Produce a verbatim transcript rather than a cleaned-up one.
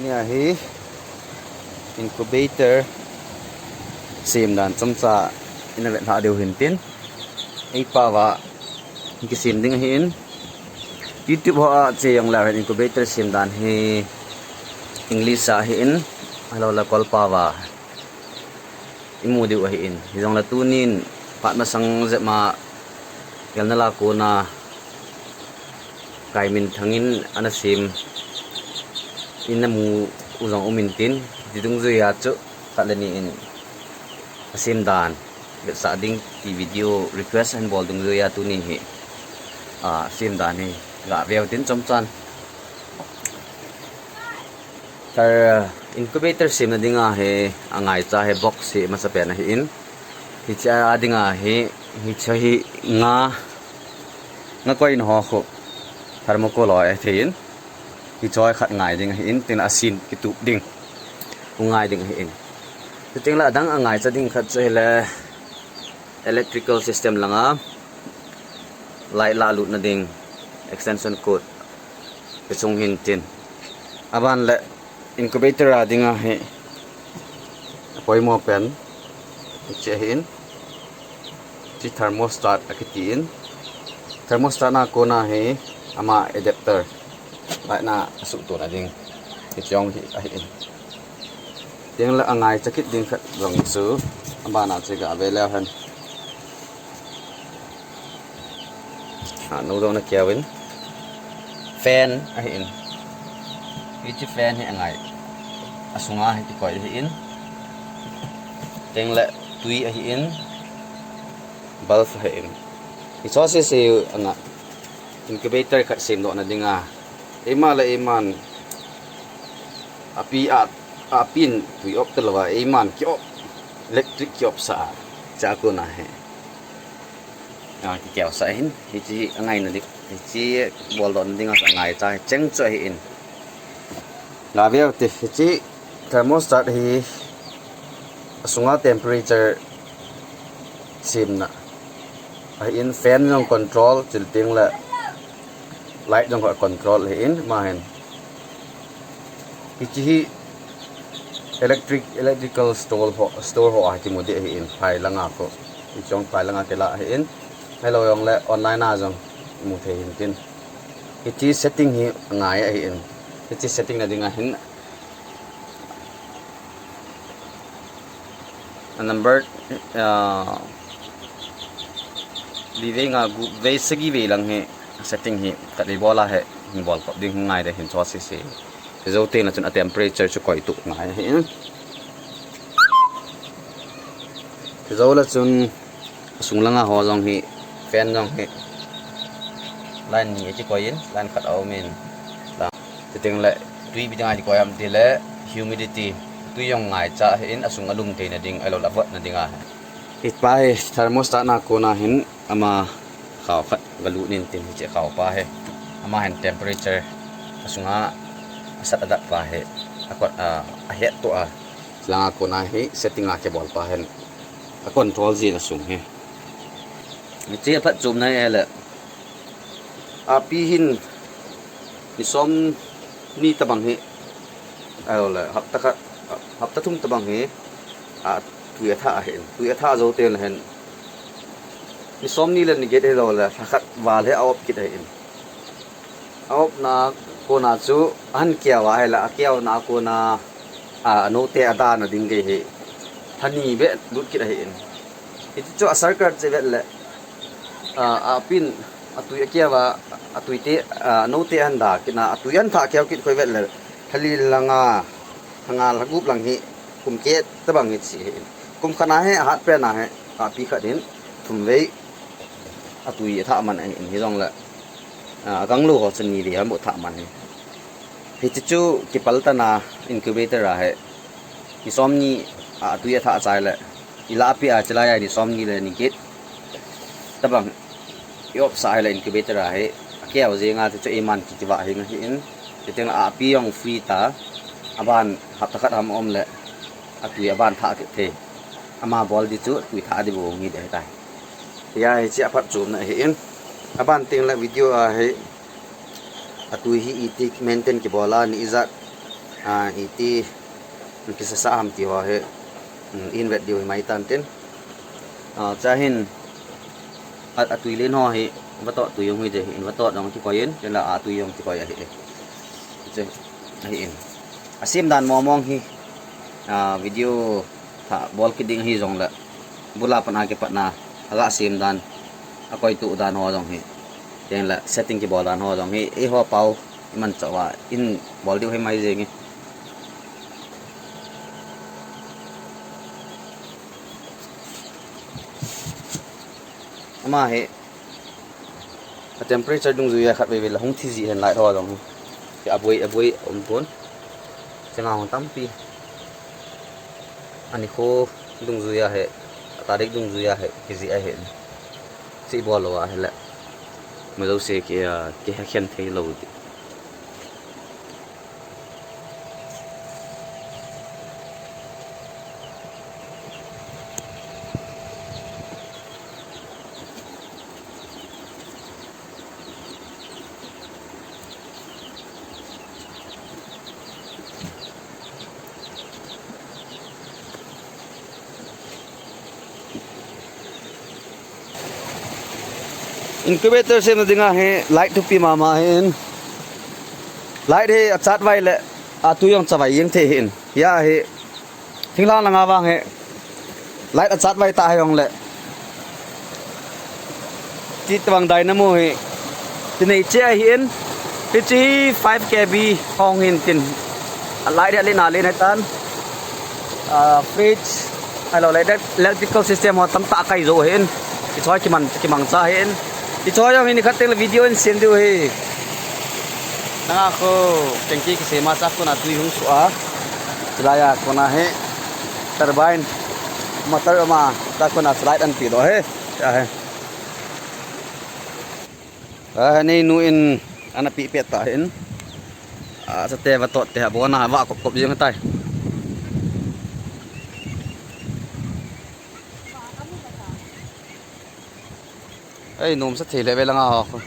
Ahi incubator sem dan chomcha ina vetlha diu hintin, ei pao va kisem ding ahin. YouTube ho a che jong leu hen incubator sem dan hi English a ahin, ahilou le Kol pao va imu diu ahin. Hijongle tunin phat masang jep ma Gelnal a kona Kaiminthang in ana sem in namu u jong um intin, ti dungjuia chu khat le ni in asem dan vetsah ding ti video request ahin bol dungjuia tuni hi asem dan hi gaveu tin chomchan. Thar incubator semna dinga hi angaicha hi box hi masapen ahin. Hiche a dinga hi, hiche hi nga, nga koina ho khu thermocol ho athei in, hiche hi khat ngai ding ahin, tin asin kitup ding, u ngai ding ahin. Chuting le adang angaicha ding khat chu hile electrical system langa light lahlutna ding extension cord kichung hintin. Aban le incubator a dinga hi apoimo pen hiche ahin, hiche thermostat akitin. Thermostat na kona hi ama adapter light na asuhtona ding hiche jong hi ahin. Chuting le angaicha kit ding khat jong chu abana chu gave leu hen. A, nodona kiauvin fan ahin. Hiche fan hi angai. Asunga hi kikoi ahin. Chuting le tui ahin. Bulb ahin. Hiche sese anga incubator khat semdohna dinga, eima le eiman api a, apin tui op talouva eiman ki op, electric ki op sah a, hiche a kona hi a, kikeo sah ahin. Hiche angaina ding, hiche boldohna dinga angaicha hi cheng chu ahin. Gaveu te, hiche thermostat hi asunga temperature semna ahin, fan jong control, chuting le light jong control ahin, ama hin. Hiche hi electric, electrical store ho, store ho a kimu ding ahin, phai langa khu. Hiche jong phai langa kila ahin. Ahilou jongle online a jong mu thei hintin. Hiche setting hi angai ahin. Hiche setting na dinga hin a number, ah, li vei nga gup vei sagi vei lang hi setting hi khat vei bol a hi, hin bol kop ding ngai de hin chu sese. Jou teng le chun a temperature chu koi tup ngai ahin. Jou le chun asung langa ho jong hi, fan jong hi line ni akikoi in, line khat aumin. Chuting le tui ipi dinga kikoi ham tile humidity, tui jong ngaicha ahin, asung alum theina ding, ahilou le avotna dinga. Hipa hi thermostat na kona hin ama khao khat galut intin, hiche khao pa hi. Ama hin temperature asunga asat adat pa hi akot a, ahettoh a. Langa kona hi setting a kibol pa hin a control jin asung hi. Hiche aphatchomna hile, api hin ni somni tobang hi, ahilou le hapta khat, hapta thum tobang hi, a, tui athah ahin. Tui athah jou teng le hin ni somni le ni get hilou le lha khat val hi a-op kit ahin. A-opna kona chu ahin keo a hile, akeona kona, a, anote adana ding gei hi lha ni beh lut kit ahin. Hiche chu a circuit chu vet le, a, apin atui akeo a, atui te, a, anote ahin da kit na, atui ahin thah keo kit khu ivet le, lha li langa, lha nga lha gup lang hi, kum get tobang hi che ahin. Kum khat na hi ahat pen a hi, api khat hin thum vei atui athah man ahin, hijongle, a, aganglou ho chu ni vei ham bou thah man ahi. Hiche chu kipal tana incubator a hi ni somni a atui athah chai le, ilah api a chelai a ni somni le ni get tobang i-op sah hile incubator a hi akeo jenga chu, chu eiman kikivah hing ahin. Chuting le api jong free ta, aban hapta khat ham aum le atui aban thah kit thei. Ama bol di chu tui thah di bou ngi de tai. Hia hiche aphatchomna ahin. Aban teng le video a hi atui hi iti maintain kibol a, ni ijat A, iti, kisasa ham ti ho hi, um, in vet diu hi mai tan tin. A, cha hin, a, atui len ho hi, vato tui jong hi je, in vato jong kikoi in, tin la atui jong kikoi ahi e. Che, ahi in. Asem dan mong mong hi, a, video tha bol kit ding ahi jong le, bula pan a kipatna, aga sem dan, akoi tu dan ho jong hi. Tin la setting kibol dan ho jong hi, eiho pau, iman chauva, in bol diu hi mai jeng e. Ama hi, a temperature dungjui a khat vei vei la hung thi ji hen light ho jong. Hi aboi, aboi um pon. Chenga hung tampi. Ani kho dungjui a hi, a tarik dungjui a hi, kiji a hi. Chi bol lou a hi le. Ma lo se ki, a, ki ha khen thei lou di. Incubator semna dinga hi light thupi mama hin. Light hi achat vai le atui jong chavai jeng thei hin. Hia hi thinglhang langa vang hi light achat vai ta hi jong le. Ti tawang dynamo hi. Ti nei che ahi in. Hiche hi five K V hong hin tin. A light hi alen alen hi tan. A, fridge, ahilou le, electrical system ho tamtah akai jou ahin. Hiche ho kiman, kimangcha ahin. Hiche ho jong hi nikhat teng le video in sem diu ahi. Nanga kho, tanky kisem a cha kona tui hung suh a. Chulai a kona hi turbine, motor um a, cha kona slide an ti doh ahi. Ahi. A, neinu in ana pi pet ta hin. A, chate vato te abona va kop kop jing tai. Ei, nomsa thei le ve langa ho.